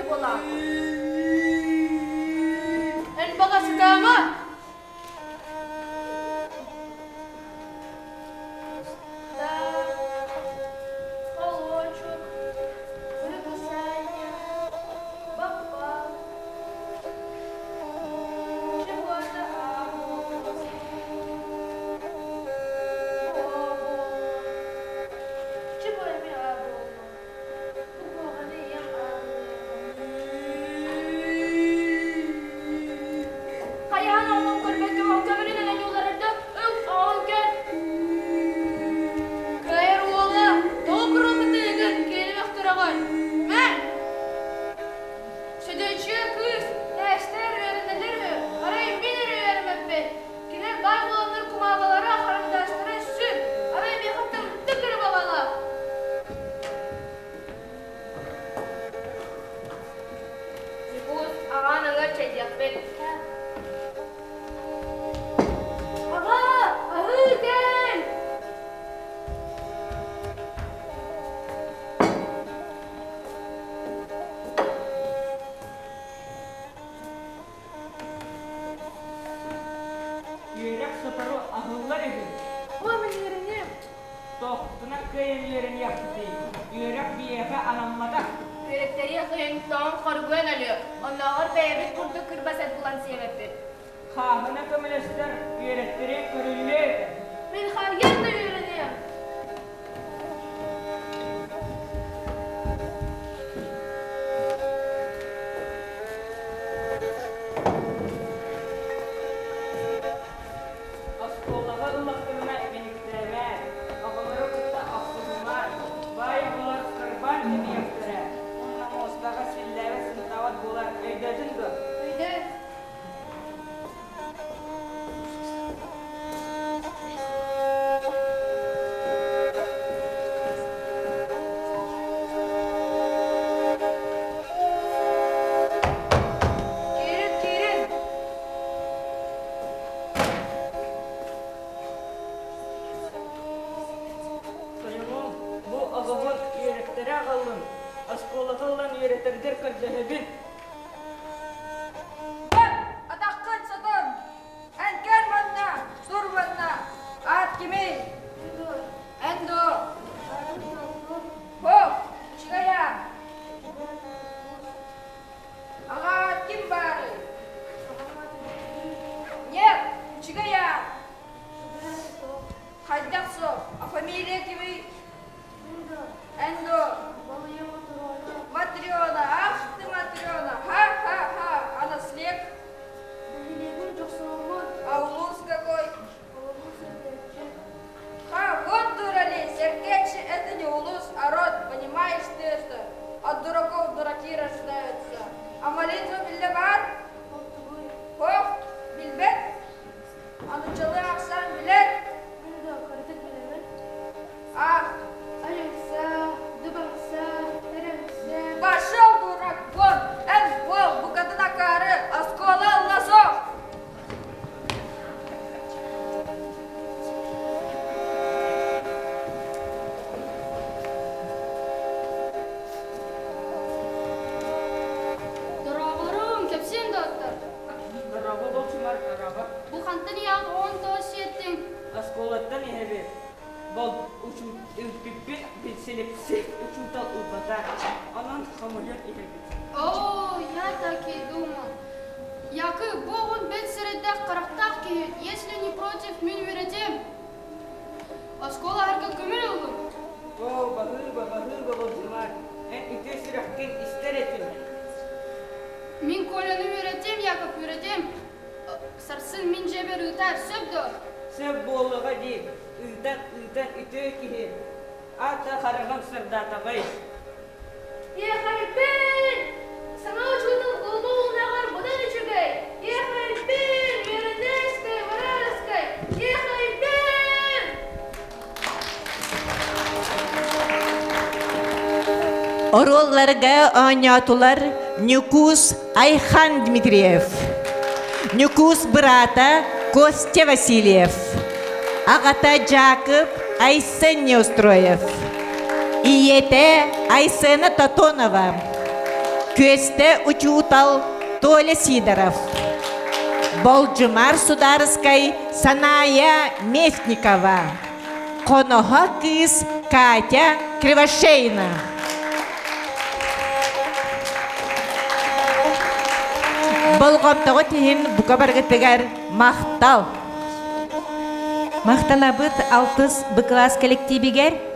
буолааххын. Эн баҕа сытаама! Холуочук, Быракысаанньа, Баппа, Чебуота Хайаан оҕолон көрбөккө көмүлүн өлөн уларырда ыл оҕон көр. Кыайар уола, тоҕо курулкытыыгын киэни мөхтөрөҕүн? Мэ! Сөдөөччүө кыыс, тээстэр үөрэнэллэр үһү, арай мин эрэ үөрэммэппин. Кинилэр баай буоланнар кумааҕылара, харандаастара сүр, арай миэхэ тымтык эрэ баҕалаах. Ньукуус, аҕаан ыҥыр чэйдиэхпит. Аҕаа, аһыы кэл! Үөрэх сотору аһыллар үһү. О, мин үөрэниэм. Тохтуна кыайан үөрэниэхпитий? Үөрэх биһиэхэ анамматах. Үөрэттэриэх иһин тоҥ хоргуйан өлүө. Оннооҕор бэйэбит курдук кырбас эт булан сиэбэппит. Хааһына көмөлөстөр, үөрэттэрэ көрүллүө этэ. Мин хайаан да үөрэниэм. Оскуолаҕа ыллахтарына мэниктээмээр, оҕолору кытта охсуһумаар, баай оҕолор кырбаан кэбиһиэхтэрэ уонна муостаҕа силлээбэт сынтаабат буолар өйдөөтүн дуо? Өйдөөн. Киирин, киирин. Тойонум, бу оҕобун үөрэттэрэ аҕаллым. Оскуолаҕа ылан үөрэтэргэр көрдөһөбүн. Бар, атаххын сотон! Эн кэл манна, тур манна! Аат кимий? Эн дуо? Хоп, үчүгэй аат. Аҕа аат ким баарый? Нет, үчүгэй аат. Хайдах суох? А фамилия кимий? Эн дуо? Матрена, ах ты Матрена, ха-ха-ха, а наслед? А улус какой? Ха, вот дуралей, Сергечи это не улус, а род, понимаешь ты это? От дураков дураки рождаются. А молитва биллебар? Хох, билбет? Анучалы ахсан билер? Ах, пошел, дурак, вон, эн бол, букатын акаары, оскуола ылла Дорооболорум, кэпсиэн да оттор. Дорообо болчумар, дорообо. Бу хантан ийэҕит оҕон тоҕо сиэттиҥ? Оскуолаттан иһэбит. Бол үппүппүн билсилипси учуутал ылбата. Онон хомуйан иһэбит. О, я так и думал. Якы, бу оҕун бэт сирэйдээх харахтаах киһи, если не против, мин үөрэтиэм. Оскуола аһарга көмөл ыллым. О, баһыыба, баһыыба, Болдьумар. Эн үтүө сүрэххин истэр этим. Мин Коляны үөрэтиэм, Яков, үөрэтиэм. Сарсын мин дьиэбэр ыытаар, сөп дуо? Сөп буоллаҕа дии, ыытан, ыытан үтүө киһи. Аата хараҕым сырдаатаҕай. Иэхэйбин! Саҥа учуутал голубой улнаҕар быдан үчүгэй! Иэхэйбин! Үөрэнээскэй, барааскай! Иэхэйбин! Оруолларга оонньоотулар Ньукуус Айхан Дмитриев, Ньукуус быраата Костя Васильев, аҕата Дьаакып Айсен Неустроев, ийэтэ Айсена Тотонова, Күөстэ учуутал Толя Сидоров. Болдьумар судаарыскай Саная Местникова. Хоноһо кыыс Катя Кривошеина. Болҕомтоҕут иһин бука баргытыгар махтал! Махтанабыт алтыс Б кылаас кэлэктиибигэр.